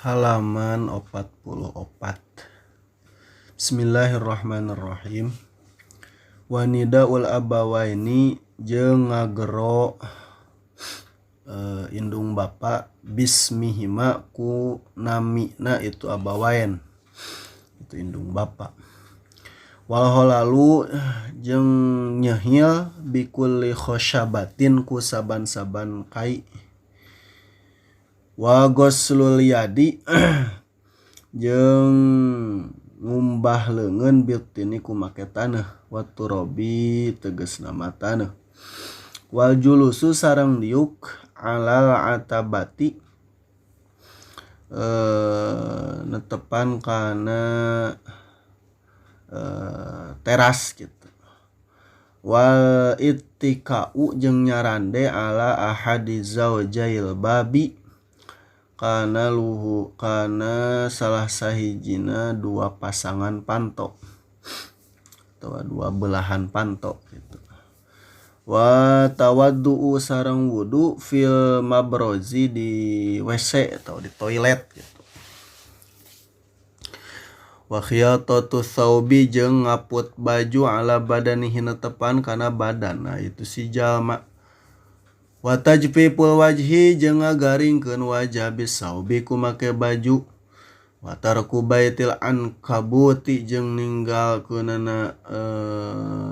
Halaman 44. Bismillahirrahmanirrahim. Wanidaul abawaini jeung ngagero indung bapa bismihima ku namina itu abawain, itu indung bapa. Wal holalu jeung nyehil bikulli khosyabatin ku saban-saban kai. Wa ghuslul yadi jeung ngumbah leungeun bitini ku make taneuh wa turabi tegasna mah taneuh. Wal julusu sareng diuk alal atabati netepan kana teras gitu. Wal ittika'u jeung nyarande ala ahadi zaujail babi kana luhu kana salah sahijina dua pasangan panto atau dua belahan panto gitu. Wa tawaddu'u sareng wudu fil mabrozi di WC atau di toilet gitu. Wa khiyatatu thawbi jeung ngaput baju ala badanihi netepan kana badan. Nah itu si jalma. Wa tajfiful wajhi jeung ngagaringkeun wajah bisaubi ku make baju. Wa tarku baitil ankabuti jeung ninggalkeunana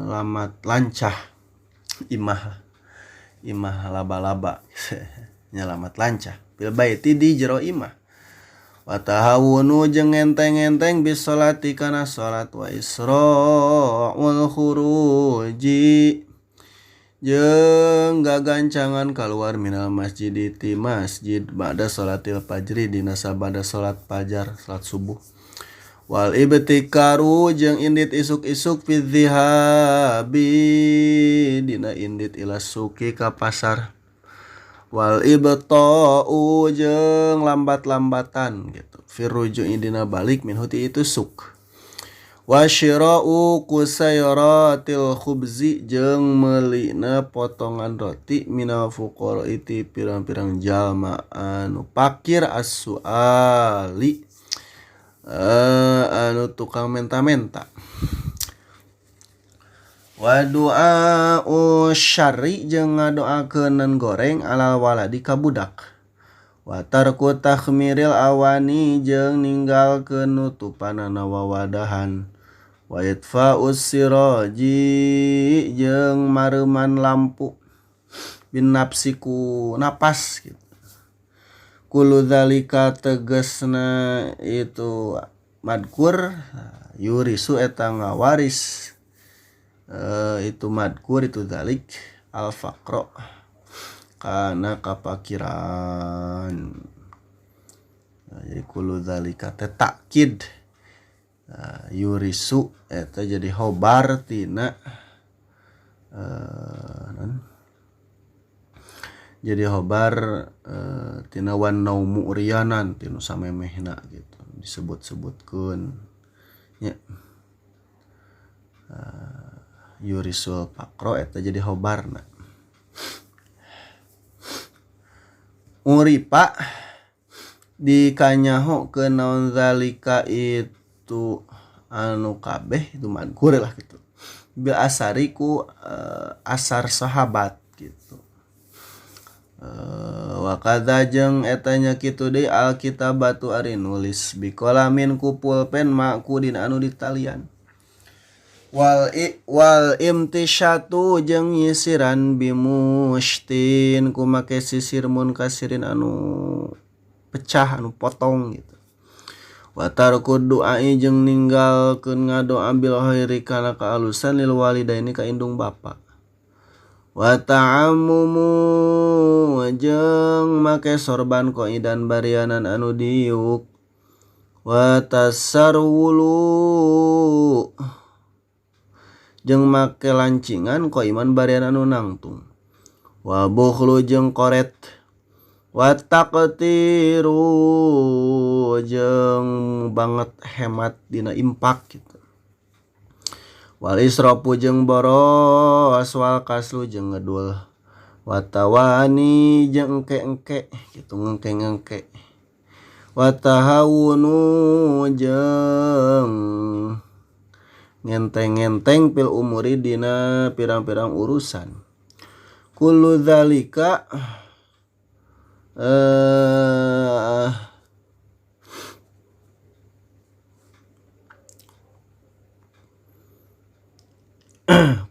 lamat lancah imah imah laba-laba nya lamat lancah fil baiti di jero imah. Wa tahawunu jeung ngenteng-ngenteng bisolati kana salat wa isra'ul khuruji jeung gagancangan kaluar minal masjid ti masjid ba'da salatil fajri dina sabada salat fajar salat subuh. Wal ibtikaru jeung indit isuk-isuk fi dhihabi dina indit ila suki ka pasar. Wal ibta'u jeung lambat-lambatan gitu firruju'i dina balik min huti itu suk. Wa syira'u kusayratil khubzi jeung meulina potongan roti minal fuqara iti pirang-pirang jalma anu pakir as-suali anu tukang menta-menta. Wa du'a'u syarri jeung ngadoakeun goreng alal waladi ka budak. Wa tarku takhmiril awani jeung ninggalkeun nutupanana wawadahan. Wa itfa'us siraji jeung mareuman lampu bin nafsi ku napas gitu. Kullu dzalika tegasna itu madkur yurisu eta ngawaris itu madkur itu dzalik al faqra kana kapakiran. Nah, jadi kullu dzalika teh takkid. Nah, yurisu eta jadi khobar tina jadi khobar tina wan naumu uriyanan tinu samemehna gitu disebut-sebutkeun nya. Yurisul faqra eta jadi khobarna. Uripa dikanyaho ke naon zalika itu anu kabeh itu madkur lah gitu. Bil asari ku asar sahabat gitu. Wa kadza jeung eta nya kitu deui alkitabatu ari nulis bikolamin ku pulpen makudin anu ditalian. Wal imtisyatu jeung nyisiran bimushtin ku make sisir mun kasirin anu pecah anu potong gitu. Wa tarku du'ai jeung ninggalkeun ngadoa bil khairi kana kaalusan lil walidaini ka indung bapa. Wa ta'ammumu jeung make sorban qaidan barianan anu diuk. Wa tasarwulu jeung make lancingan qaiman barian anu nangtung. Wa bukhlu jeung koret. Wa taqtiru jeung banget hemat dina impak gitu. Wal israfu jeung boros wal kaslu jeung ngedul. Wa tawani jeung engke-engke gitu ngengke-ngengke. Wa tahawunu jeung ngenteng-ngenteng fil umuri dina pirang-pirang urusan. Kullu dzalika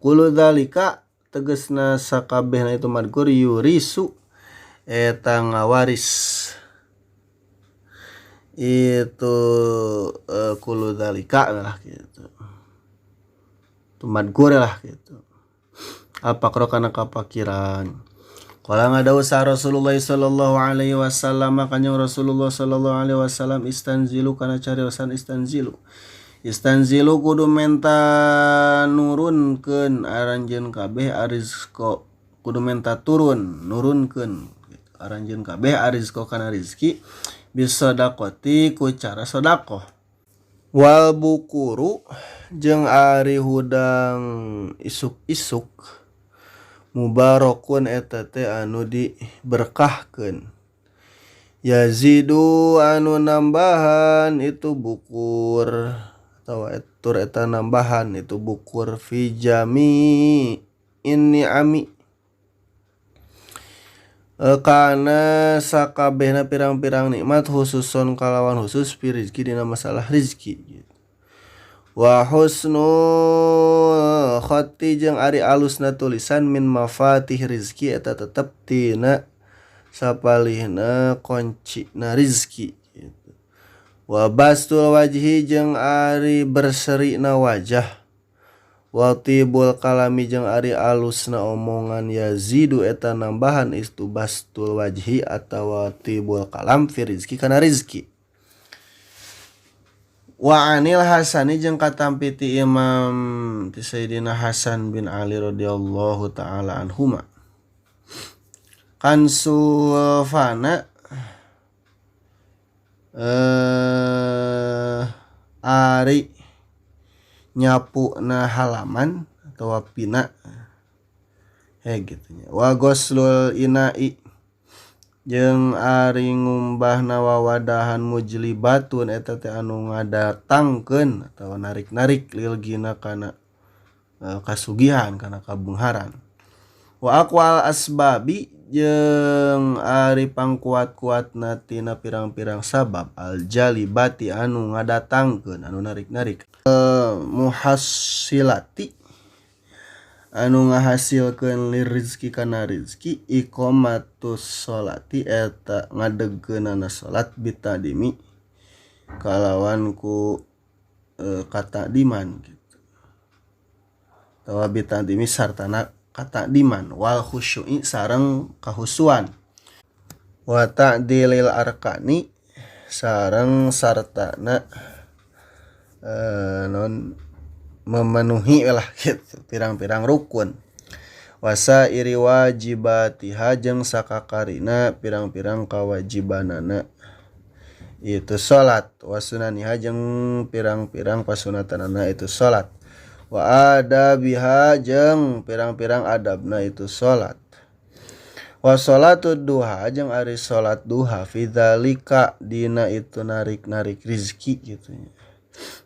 kullu dzalika tegesna sakabehna itu madkur yurisu eta ngawaris itu kullu dzalika lah gitu. Itu madkur lah gitu. Al-faqra kana kapakiran. Qala ngadawuh sa Rasulullah sallallahu alaihi wasallam kanjeng Rasulullah sallallahu alaihi wasallam istanzilu kana cariosan istanzilu. Istanzilu kudu menta nurunkeun aranjeun kabeh arizqo kudu menta turun nurunkeun aranjeun kabeh arizqo kana rizki bisadaqati ku cara sedekah. Wal bukuru jeung ari hudang isuk-isuk mubarakun eta teh anu diberkahkeun. Yazidu anu nambahan itu bukur atawa tur eta nambahan itu bukur fi jami inni ami kana sakabehna pirang-pirang nikmat khususon kalawan khusus fi rizki dina masalah rizki gitu. Wa husnul khatti jeung ari alusna tulisan min mafatih rizki eta tetep tina sapalihna koncina rizki gitu. Wa bastul wajhi jeung ari berserina wajah. Wa tibul kalami jeung ari alusna omongan yazidu eta nambahan istu bastul wajhi atawa tibul kalam fi rizki kana rizki. Wa anil Hasani jeung katampi ti Imam ti Sayyidina Hasan bin Ali radhiyallahu taala anhuma. Kansulfana ari nyapu na halaman atau pina gitu nya. Wa ghuslul ina'i jeung ari ngumbahna wawadahan mujlibatun eta teh anu ngadatangkeun atawa narik-narik lil gina kana kasugihan kana kabungharan. Wa aqwal asbabi jeung ari pangkuat-kuatna tina pirang-pirang sabab al jalibati anu ngadatangkeun anu narik-narik muhassilati anu ngahasilkeun lir rizki kana rizki iqamatus sholati eta ngadegkeunana salat bitadimi kalawan ku katadiman gitu atawa bitadimi sartana katadiman wal khusyu'i sareng kahusuan wa ta'dilil arkani sareng sartana non memenuhi lah gitu pirang-pirang rukun wasa iri wajibatiha jeung sakakarina pirang-pirang kawajibanana itu salat wasunaniha jeung pirang-pirang pasunatanana itu salat wa adabiha jeung pirang-pirang adabna itu salat wa salatud duha jeung ari salat duha fi dzalika dina itu narik-narik rizki gitu nya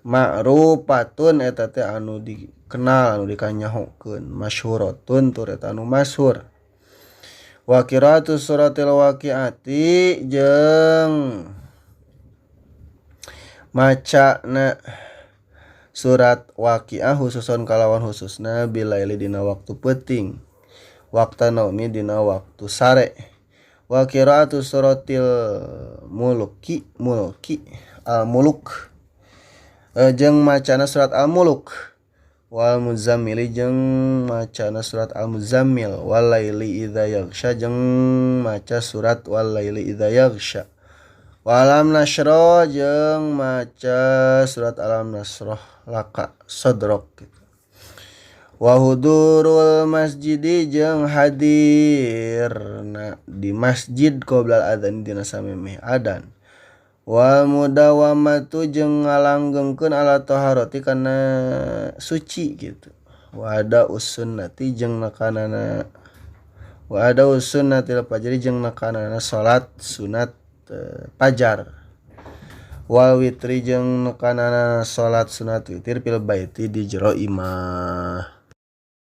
ma'rufatun eta teh anu dikenal anu dikanyahokeun masyhuratun tur eta anu masyhur wa qira'atu suratil waqi'ati jeung macana surat waqi'ah khususon kalawan khususna bilaili dina waktu peuting wakta naumi dina waktu sare wa qira'atu suratil mulki mulki al muluk jeung macana surat al-muluk wal muzammili jeung macana surat al-muzammil wal laili idza yaghsha jeung maca surat wal laili idza yaghsha walam nasra jeung maca surat alam nasrah laka sadrak gitu. Wa hudurul masjidi jeung hadirna di masjid qoblal adzan dina samemeh adan wa mudawamatu jeung ngalanggengkeun ala taharati kana suci gitu. Wa ada usunnati jeung nakanana wa ada usunnatil fajri jeung nakanana salat sunat pajar. Wal witri jeung nekanana salat sunat witir fil baiti di jero imah.